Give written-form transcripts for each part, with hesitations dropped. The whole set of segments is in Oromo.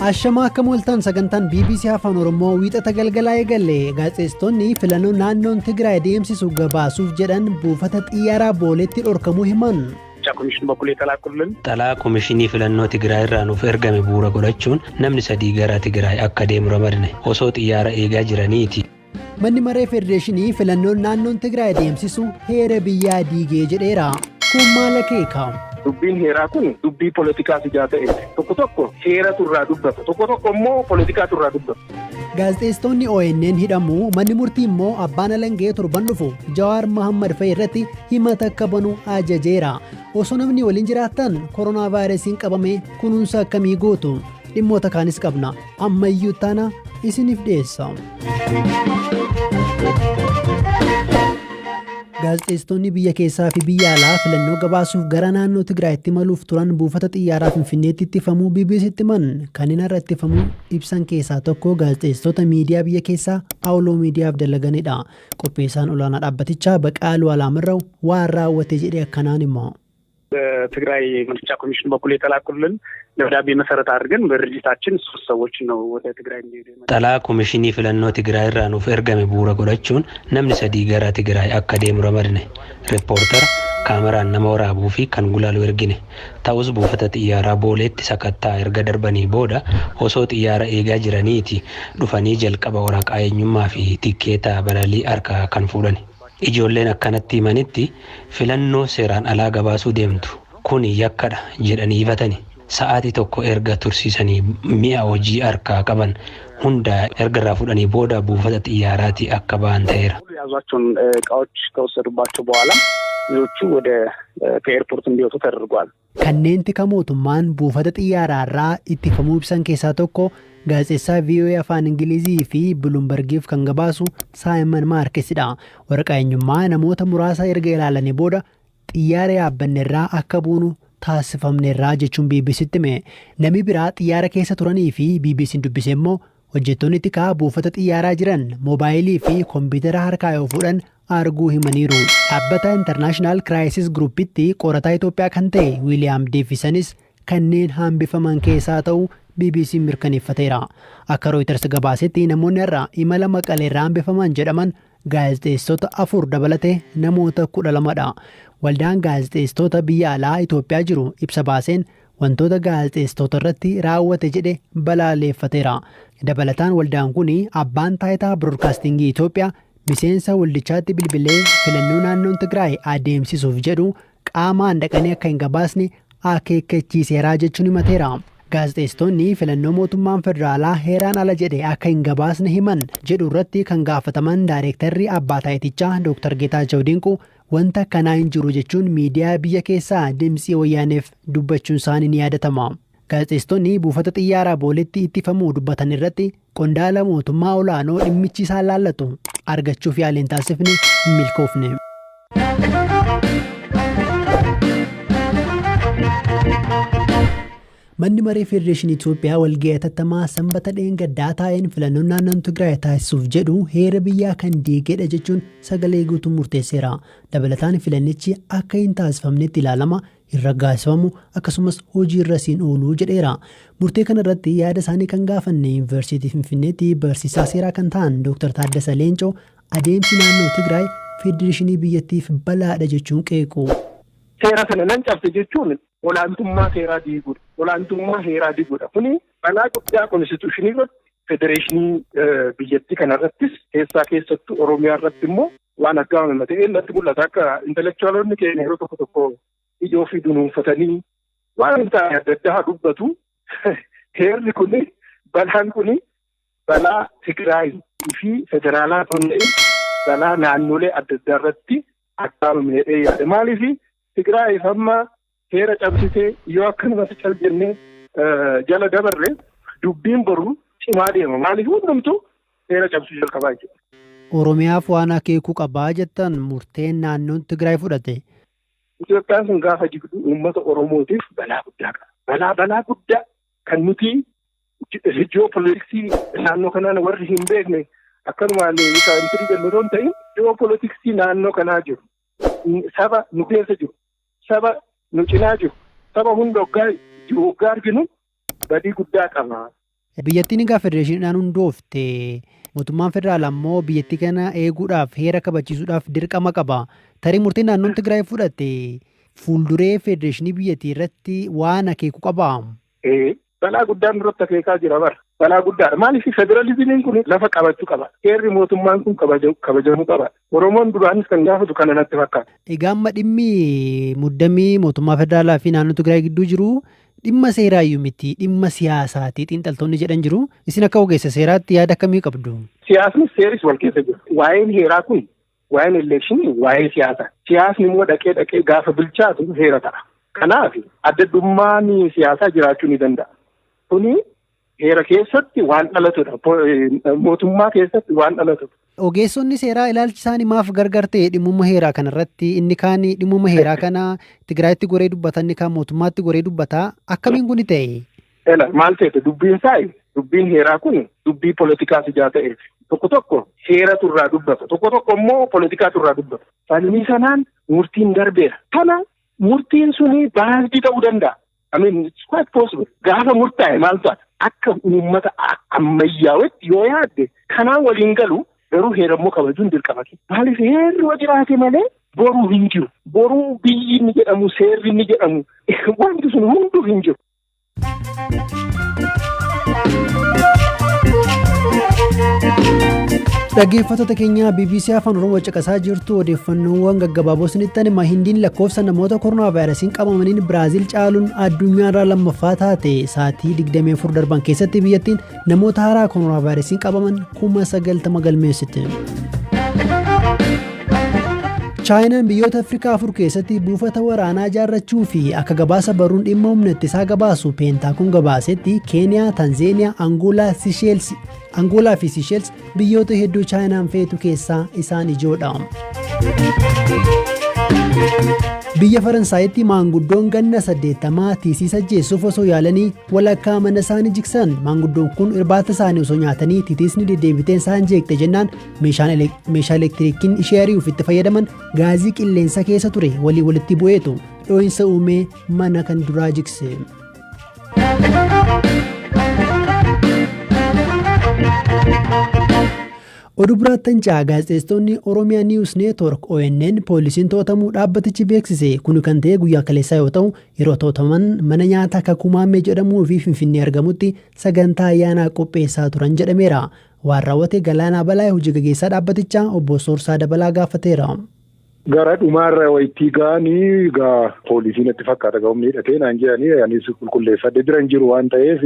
Ashamaa akka mooltan sagantaan BBC Afaan Oromoo wiixata galgalaa eegalle. Gaazexeessitoonni filannoo naannoon Tigraay deemsisu gabaasuuf jedhan buufata xiyyaaraa Booleetti dhorkamuu himan. ኮሚሽን በኩል የተላኩልን Xalaa Komishinii Filannoo Tigraay irraa nuuf ergame bu'uura godhachuun namni sadii gara Tigraay akka deemu ramadne osoo xiyyaara eegaa jiraniiti. Manni maree Federeeshinii filannoon naannoon Tigraay deemsisu heera biyyaa diigee jedheera. Kun maal akeeka? Dubbiin heeraa kun dubbii poolitikaa ijaa ta'e tokko tokko heeratu irraa dubbata, tokko tokko immoo poolitikaatu irraa dubbata. Gaazexeessitoonni ONN hidhamu, manni murtii immoo abbaan alangee torban dhufu Jawaar Mohammad fa'i irratti himata akka banu ajajeera. Osoo namni waliin jiraattan koronaa vaayirasiin qabame kunuunsa akkamii gootu? Dhimmoota kaanis qabna. Ammayyuu taana isiniif dhiyeessa. Gaazexeessitoonni biyya keessaa fi biyya alaa filannoo gabaasuuf gara naannoo Tigraayitti imaluuf turan buufata xiyyaaraa Finfinneetti ittifamuu BBCtti himan. Kanneen har'a ittifamuu ibsan keessaa tokko gaazexeessitoota miidiyaa biyya keessaa Awuloo Miidiyaaf dalaganidha. Qopheessaan olaanaa dhaabbatichaa Baqaaluu Alaamirraw waan raawwate jedhee akkanaan hima. በትግራይ ምርጫ ኮሚሽን በኩል የተላኩልን ደብዳቤ መሰረት አድርገን በድርጅታችን 3 ሰዎች ነው ወደ ትግራይ እንዲሄዱ የመጣ- Xalaa Komishinii Filannoo Tigraay irraa nuuf ergame bu'uura godhachuun namni sadii gara Tigraay akka deemu ramadne. Reeppoortara kaameraan nama waraabuu fi kan gulaalu ergine. Ta'us buufata xiyyaaraa Booleetti sakattaa erga darbanii booda osoo xiyyaara eegaa jiraniiti dhufanii jalqaba waraqaa eenyummaa fi tikkeeta balalii harkaa kan fuudhan. Ijoolleen akkanatti himanitti filannoo seeraan alaa gabaasuu deemtu. Kuni yakkadha jedhanii ifatani. Sa'aatii tokko erga tursiisanii mi'a hojii harkaa qaban hunda erga irraa fuudhanii booda buufata xiyyaaraatii akka ba'an ta'eera. የያዟቸውን እቃዎች ከወሰዱባቸው በኋላ ልጆቹ ወደ ከኤርፖርት እንዲወጡ ተደርጓል። Kanneen tika mootummaan buufata xiyyaaraarraa ittifamuu ibsan keessaa tokko gaazexeessaa VOA Afaan Ingilizii fi Buluumbargiif kan gabaasu Saayimon Maarkesidha. Waraqaa eenyummaa namoota muraasa erga ilaalanii booda xiyyaara yaabbanneerraa akka buunu taasifamneerraa jechuun BBCtti hime. Namni biraa xiyyaara keessa turanii fi BBC'n dubbise immoo hojjettoonni tikaa buufata xiyyaaraa jiran moobaayilii fi kompiitara harkaa yoo fuudhan arguu himaniiru. Dhaabbata International Crisis Groupitti qorataa Itoophiyaa kan ta'e Wiiliyaam Deevisanis kanneen hambifaman keessaa ta'uu BBC mirkaneeffateera. Akka Reuters gabaasetti namoonni har'a imala Maqaleerraa hambifaman jedhaman gaazexeessitoota 4 dabalatee namoota 12dha. Waldaan gaazexeessitoota biyya alaa Itoophiyaa jiru ibsa baaseen wantoota gaazexeessitoota irratti raawwate jedhe balaaleffateera. Dabalataan waldaan kun abbaan taayitaa biroodkaastingii Itoophiyaa miseensa waldichaatti bilbilee filannoo naannoon Tigraay adeemsisuuf jedhu qaamaan dhaqanii akka hin gabaasne akeekkachiiseeraa jechuun himateera. Gaazexeessitoonni filannoo mootummaan federaalaa heeraan ala jedhe akka hin gabaasne himan jedhu irratti kan gaafataman daayireektarri abbaa taayitichaa Dr. Geetaachoo Dinquu wanta akkanaa hin jiru jechuun miidiyaa biyya keessaa Dimtsii Wayyaaneef dubbachuun isaanii ni yaadatama. Gaazexeessitoonni buufata xiyyaaraa Booleetti ittifamuu dubbatan irratti qondaala mootummaa olaanoo dhimmichi isaan laallatu argachuuf yaaliin taasifne hin milkoofne. Manni maree Federeeshinii Itoophiyaa walga'ii hatattamaa sanbata dheengaddaa taa'een filannoon naannoon Tigraay taasisuuf jedhu heera biyyaa kan diigedha jechuun sagalee guutuu murteesseera. Dabalataan filannichi akka hin taasifamnetti ilaalama, hin raggaasifamu akkasumas hojii irra siin ooluu jedheera. Murtee kana irratti yaada isaanii kan gaafanne Yuunivarsiitii Finfinneetti barsiisaa seeraa kan ta'an Dr. Taaddasa Leencoo adeemsi naannoo Tigraay Federeeshinii biyyattiif balaadha jechuun qeequ. Seera sana nan cabse jechuun olaantummaa seeraa diiguudha. Olaantummaa heeraa diiguudha. Kuni balaa guddaa konstituushinii irratti, federeeshinii biyyattii kanarrattis, keessaa keessattuu Oromiyaa irratti immoo waan aggaamame ta'ee natti mul'ata. Akka intelektuwaalonni keenya yeroo tokko tokko ijoo fi dunuunfatanii waan hin taane adda addaa dubbatu. Heerri kuni, balaan kuni balaa Tigraay fi federaalaa osoo hin ta'in balaa naannolee adda addaa irratti aggaamame jedhee yaada. Maaliif Tigraayiif amma heera cabsitee yoo akkanumatti cal jennee jala dabarre dubbiin boru cimaa deema. Maaliif hundumtuu heera cabsuu jalqabaa jechuudha. Oromiyaaf waan akeekuu qabaa jettan murteen naannoon Tigraay fudhate. Itoophiyaan sun gaafa jigdu uummata Oromootiif balaa guddaa qaba. Balaa guddaa kan nuti ji'oopolitiksii naannoo kanaan warri hin beekne akkanumaan intirii jennu otoo hin ta'in ji'oopolitiksii naannoo kanaa jiru. Saba nu keessa jiru, saba nu cinaa jiru, saba hunda hoggaa arginu badii guddaa qaba. Biyyattiin egaa federeeshiniidhaan hundoofte, mootummaan federaalaa immoo biyyattii kana eeguudhaaf, heera kabachiisuudhaaf dirqama qaba. Tarii murtiin naannoon Tigraay fudhate fuulduree federeeshinii biyyattii irratti waan akeeku qabaa? Balaa guddaan duratti akeekaa jira bara. Balaa guddaadha. Maaliif federalizimiin kun lafa qabachuu qaba. Heerri mootummaan kun kabajamuu qaba. Oromoon duraanis kan gaafatu kana natti fakkaata. Egaa amma dhimmi muddamii mootummaa federaalaa fi naannoo Tigraay gidduu jiru dhimma seeraayyuu miti, dhimma siyaasaati xiinxaltoonni jedhan jiru. Isin akka ogeessa seeraatti yaada akkamii qabdu? Siyaasni seeris wal keessa jiru. Waa'een heeraa kun, waa'een election waa'ee siyaasaa. Siyaasni immoo dhaqee dhaqee gaafa bilchaatu heera ta'a. Kanaaf adda addummaan siyaasaa jiraachuu ni danda'a. Kuni heera keessatti waan dhalatudha. Mootummaa keessatti waan dhalatudha. Ogeessonni seeraa ilaalchi isaanii maaf gargar ta'e dhimmuma heeraa kanarratti? Inni kaan dhimmuma heeraa kana Tigraayitti goree dubbata, inni kaan mootummaatti goree dubbata. Akkamiin kuni ta'e? Ela maal ta'e, dubbiin isaa, dubbiin heeraa kun dubbii poolitikaas ijaa ta'eef tokko tokko heeratu irraa dubbata, tokko tokko immoo poolitikaatu irraa dubbata. Falmii sanaan murtiin darbeera. Kana murtiin suni biased ta'uu danda'a. I mean, it's quite possible. Gaafa murtaa'e maal ta'a? Akka uummata ammayyaa'etti yoo yaadde kanaan waliin galu, garuu heera immoo kabajuun dirqama. Maaliif heerri yoo jiraate malee boruu hin jiru. Boruu biyyi inni jedhamu, seerri inni jedhamu, wanti sun hunduu hin jiru. Dhaggeeffattoota keenya, BBC Afaan Oromoo caqasaa jirtu. Odeeffannoowwan gaggabaaboo isinitti hima. Hindiin lakkoofsa namoota koronaa vaayirasiin qabamaniin Biraaziil caaluun addunyaarraa lammaffaa taate. Sa'aatii 24 darban keessatti biyyattiin namoota haaraa koronaa vaayirasiin qabaman 90,000 galmeessite. Chaayinaan biyyoota Afrikaa afur keessatti buufata waraanaa ijaarrachuu fi akka gabaasa barruun dhimma humna ittisaa gabaasu Peentaagoon gabaasetti Keeniyaa, Tanzeeniyaa, Angoolaa fi Siisheels biyyoota hedduu Chaayinaan feetu keessaa isaan ijoodha. Biyya Faransaayiti maanguddoon ganna 80 tisiisa ajjeessuuf osoo yaalanii walakkaa mana isaanii jigsan. Maanguddoon kun irbaata isaanii osoo nyaatanii titiisni deddeebiteen isaan jeeqxe jennaan meeshaa elektiriikiin ishee ari'uuf itti fayyadaman gaazii qilleensa keessa ture walii walitti bu'eetu dhoo'insa uumee mana kan duraa jigse. Oduu biraattan ce'a. Gaazexeessitoonni Oromiyaa News Network, ONN, poolisiin to'atamuu dhaabbatichi beeksise. Kun kan ta'e guyyaa kaleessaa yoo ta'u, yeroo to'ataman mana nyaataa Kakuu Maammee jedhamuu fi Finfinnee argamutti sagantaa ayyaanaa qopheessaa turan jedhameera. Waan raawwate Galaanaa Balaa hojii gaggeessaa dhaabbatichaa obbo Soorsaa Dabalaa gaafateera. Gara dhumaarra wayittii ga'anii egaa poolisiin itti fakkaata ga'umni hidhatee naan jedhanii, anis qulqulleeffadhe bira hin jiru waan ta'eef,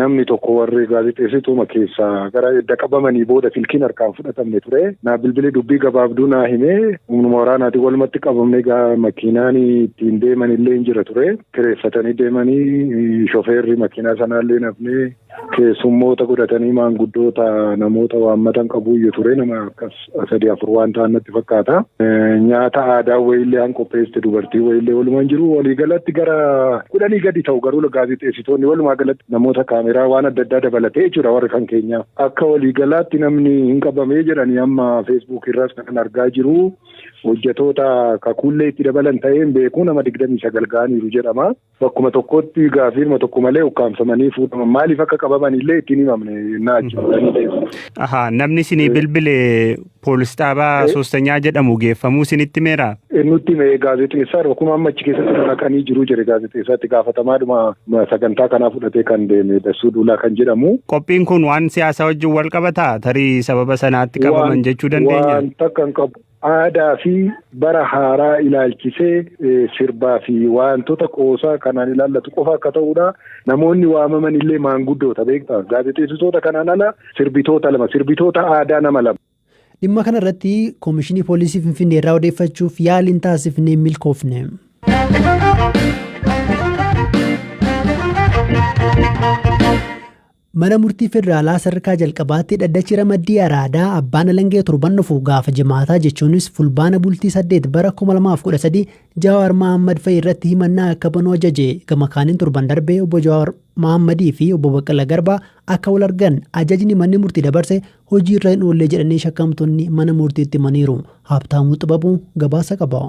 namni tokko warri gaazexeessituuma keessaa gara edda qabamanii booda silkiin harkaan fudhatamne ture. Naa bilbili, dubbii gabaabduu naa himee, humnuma waraanaatiin walumatti qabamne. Gaa makiinaan ittiin deeman illee hin jira ture. Kireeffatanii deemanii, shofeerri makiinaa sanaallee nafnee, keessummoota godhatanii maanguddoota namoota waammatan qabuuyyu ture, nama akkas sadii afur waan ta'an natti fakkaata. Nyaata aadaa wayiillee han qopheessite dubartii wayiillee walumaan jiru. Waliigalatti gara 10 gadi ta'u, garuu gaazexeessitoonni walumaa galatti namoota kaameraa waan adda addaa dabalatee jechuudha warri kan keenya. Akka waliigalaatti namni hin qabamee jedhanii amma Facebook irras kan argaa jiru. Hojjetoota kakuullee itti dabalan ta'een beekuu nama 29 ga'aniiru jedhama. Bakkuma tokkotti gaafiirma tokko malee ukkaamsamanii fuudhaman, maaliif akka qabaman illee ittiin himamne naa achi. Ahaa, namni isinii bilbile poolis xaabaa Soostanyaa jedhamu geeffamuu isinitti meera? Nutti hime gaazexeessaa, akkuma amma achi keessatti naqanii jiru jedhe gaazexeessaatti gaafatamaadhuma sagantaa kanaa fudhatee kan deeme, Dassuu Duulaa kan jedhamu. Qophiin kun waan siyaasaa wajjin wal qabataa? Tarii sababa sanaatti qabaman jechuu dandeenya? Waan takka hin qabu. Aadaa fi bara haaraa ilaalchisee sirbaa fi wantoota qoosaa kanaan ilaallatu qofa akka ta'udha. Namoonni waamaman illee maanguddoota beektaa. Gaazexeessitoota kanaan ala sirbitoota lama, sirbitoota aadaa nama lama. Dhimma kana irratti Koomishinii Poolisii Finfinnee irraa odeeffachuuf yaaliin taasifnee milkoofne. Mana murtii federaalaa sadarkaa jalqabaatti dhaddachi ramaddii Araadaa abbaan alangee torban dhufu gaafa Jimaataa, jechuunis Fulbaana bultii 8 bara 2013, Jawaar Mahammad fa'i irratti himannaa akka banuu ajaje. Gama kaaniin torban darbee obbo Jawaar Mahammadii fi obbo Baqqalaa Garbaa akka wal argan ajajni manni murtii dabarse hojii irra hin oolle jedhanii shakkamtoonni mana murtiitti himaniiru. Haabtaamuu Xibabuu gabaasa qaba.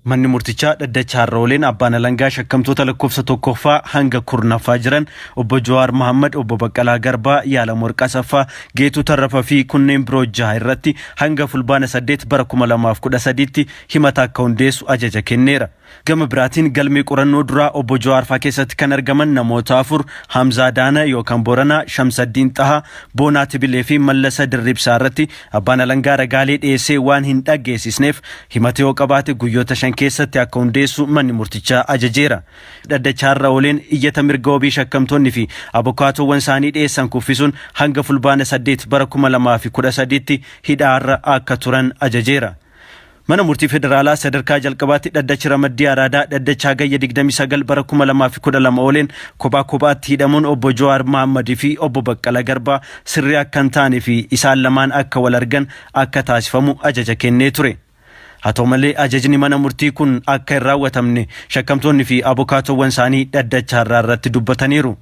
Manni murtichaa dhaddacha har'a ooleen abbaan alangaa shakkamtoota lakkoofsa tokkoffaa hanga 10ffaa jiran obbo Jawaar Mohammad, obbo Baqqalaa Garbaa, Yaalam Warq Asaffaa, Geetuu Tarrafaa fi kunneen biroo jaha irratti hanga Fulbaana 8 bara 2013tti himata akka hundeessu ajaja kenneera. Gama biraatiin galmee qorannoo duraa obbo Jawaar faa keessatti kan argaman namoota afur, Hamzaa Daana yookaan Boranaa, Shamsaddiin Xahaa, Boonaa Tibilee fi Mallasa Dirribsaa irratti abbaan alangaa ragaalee dhiyeessee waan hin dhaggeessisneef himata yoo qabaate guyyoota 5 keessatti akka hundeessu manni murtichaa ajajeera. Dhaddacha har'a ooleen iyyata mirga wabii shakkamtoonni fi abukaatoowwan isaanii dhiyeessan kuffisuun hanga Fulbaana 8 bara 2013tti hidhaarra akka turan ajajeera. Mana murtii federaalaa sadarkaa jalqabaatti dhaddachi ramaddii Araadaa dhaddacha Hagayya 29 bara 2012 ooleen kophaa kophaatti hidhamuun obbo Jawaar Mohaammadii fi obbo Baqqala Garbaa sirrii akka hin taane fi isaan lamaan akka wal argan akka taasifamu ajaja kennee ture. Haa ta'u malee, ajajni mana murtii kun akka hin raawwatamne shakkamtoonni fi abukaatoowwan isaanii dhaddacha har'aa irratti dubbataniiru.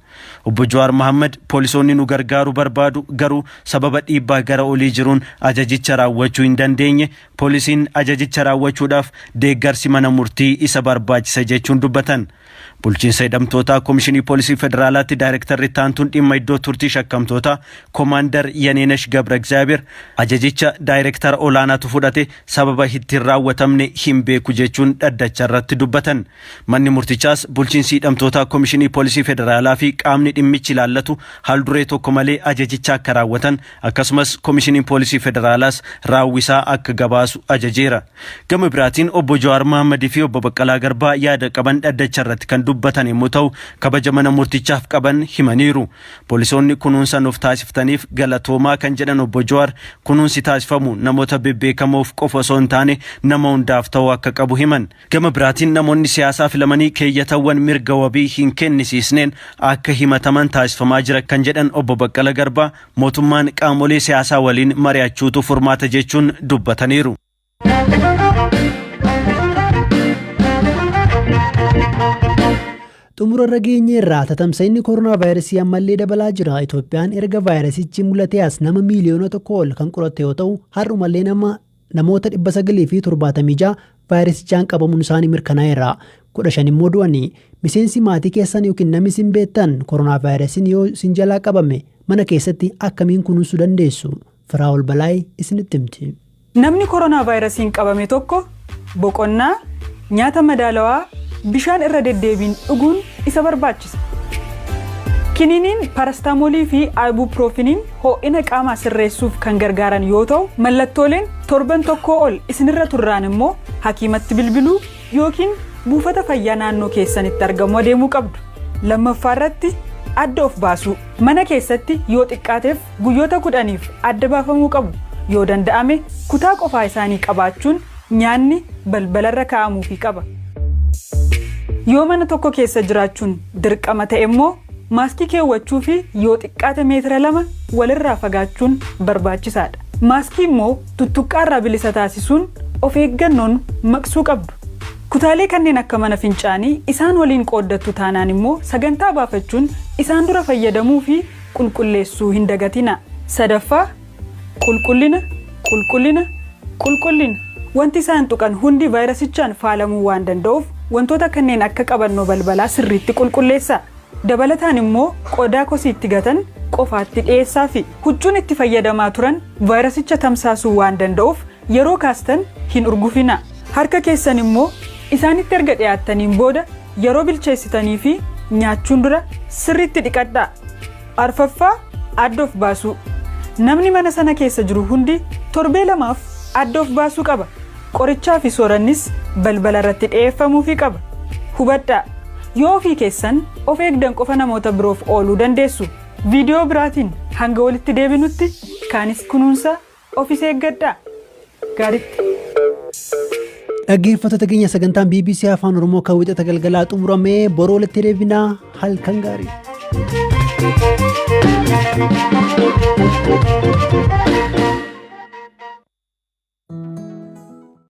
Obbo Jawaar Mohammad poolisoonni nu gargaaruu barbaadu, garuu sababa dhiibbaa gara olii jiruun ajajicha raawwachuu hin dandeenye. Poolisiin ajajicha raawwachuudhaaf deeggarsi mana murtii isa barbaachisa jechuun dubbatan. Bulchiinsa hidhamtootaa Komishinii Poolisii Federaalaatti Daayirektarri itti aantuun dhimma iddoo turtii shakkamtootaa Komaandar Yaneenash Gabra Egzaabeer ajajicha daayirektara olaanaatu fudhate, sababa ittiin raawwatamne hin beeku jechuun dhaddacha irratti dubbatan. Manni murtichaas bulchiinsi hidhamtootaa Komishinii Poolisii Federaalaa fi qaamni dhimmichi ilaallatu haalduree tokko malee ajajicha akka raawwatan, akkasumas Komishiniin Poolisii Federaalaas raawwisaa akka gabaasu ajajeera. Gama biraatiin obbo Jawaar Mohammadii fi obbo Baqqalaa Garbaa yaada qaban dhaddacha irratti kan dubbatan yommuu ta'u, kabaja mana murtichaaf qaban himaniiru. Poolisoonni kunuunsa nuuf taasiftaniif galatoomaa kan jedhan obbo Jawaar, kunuunsi taasifamu namoota bebbeekamoof qofa osoo hin taane nama hundaaf ta'uu akka qabu himan. Gama biraatiin namoonni siyaasaa filamanii keeyyatawwan mirga wabii hin kennisiisneen akka himataman taasifamaa jira kan jedhan obbo Baqqala Garbaa, mootummaan qaamolee siyaasaa waliin mari'achuutu furmaata jechuun dubbataniiru. Xumura irra geenyeerraa, tatamsa'inni koronaa vaayirasii ammallee dabalaa jira. Itoophiyaan erga vaayirasichi mul'atee as nama 1 miiliyoona ol kan qoratte yoo ta'u, har'umallee namoota 976 vaayirasichaan qabamuun isaanii mirkanaa'eera. 15 immoo du'anii. Miseensi maatii keessan yookiin namni isin beektan koronaa vaayirasiin yoo isin jalaa qabame mana keessatti akkamiin kunuunsuu dandeessu? Firaa'ol Balaay isinitti himti. Namni koronaa vaayirasiin qabame tokko boqonnaa, nyaata madaalawaa, bishaan irra deddeebiin dhuguun isa barbaachisa. Kiniiniin parastaamoolii fi aayibuupiroofiniin ho'ina qaamaa sirreessuuf kan gargaaran yoo ta'u, mallattooleen torban tokkoo ol isinirra turraan immoo hakiimatti bilbiluu yookiin buufata fayyaa naannoo keessanitti argamu adeemuu qabdu. Lammaffaa irratti adda of baasuu. Mana keessatti yoo xiqqaateef guyyoota 10f adda baafamuu qabu. Yoo danda'ame kutaa qofaa isaanii qabaachuun nyaanni balbalarra kaa'amuufii qaba. Yoo mana tokko keessa jiraachuun dirqama ta'e immoo maaskii keewwachuu fi yoo xiqqaate meetira 2 walirraa fagaachuun barbaachisaadha. Maaskii immoo tuttuqqaarraa bilisa taasisuun of eeggannoon maqsuu qabdu. Kutaalee kanneen akka mana fincaanii isaan waliin qooddattu taanaan immoo sagantaa baafachuun isaan dura fayyadamuu fi qulqulleessuu hin dagatina. Sadaffaa, qulqullina, qulqullina, qulqullina. Wanti isaan tuqan hundi vaayirasichaan faalamuu waan danda'uuf wantoota kanneen akka qabannoo balbalaa sirriitti qulqulleessaa. Dabalataan immoo qodaa kosiitti gatan qofaatti dhiyeessaa fi huccuun itti fayyadamaa turan vaayirasicha tamsaasuu waan danda'uuf yeroo kaastan hin urgufina. Harka keessan immoo isaanitti erga dhiyaattaniin booda, yeroo bilcheessitanii fi nyaachuun dura sirriitti dhiqadhaa. Arfaffaa, adda of baasuu. Namni mana sana keessa jiru hundi torbee 2f adda of baasuu qaba. Qorichaa fi soorannis balbala irratti dhiyeeffamuufii qaba. Hubadhaa, yoo ofii keessan of eegdan qofa namoota biroof ooluu dandeessu. Viidiyoo biraatiin hanga walitti deebinutti kaanis kunuunsa ofis eeggadhaa. Gaaritti. Dhaggeeffattoota keenya, sagantaan BBC Afaan Oromoo kan Wixata galgalaa xumuramee, boroo walitti deebinaa, halkan gaarii.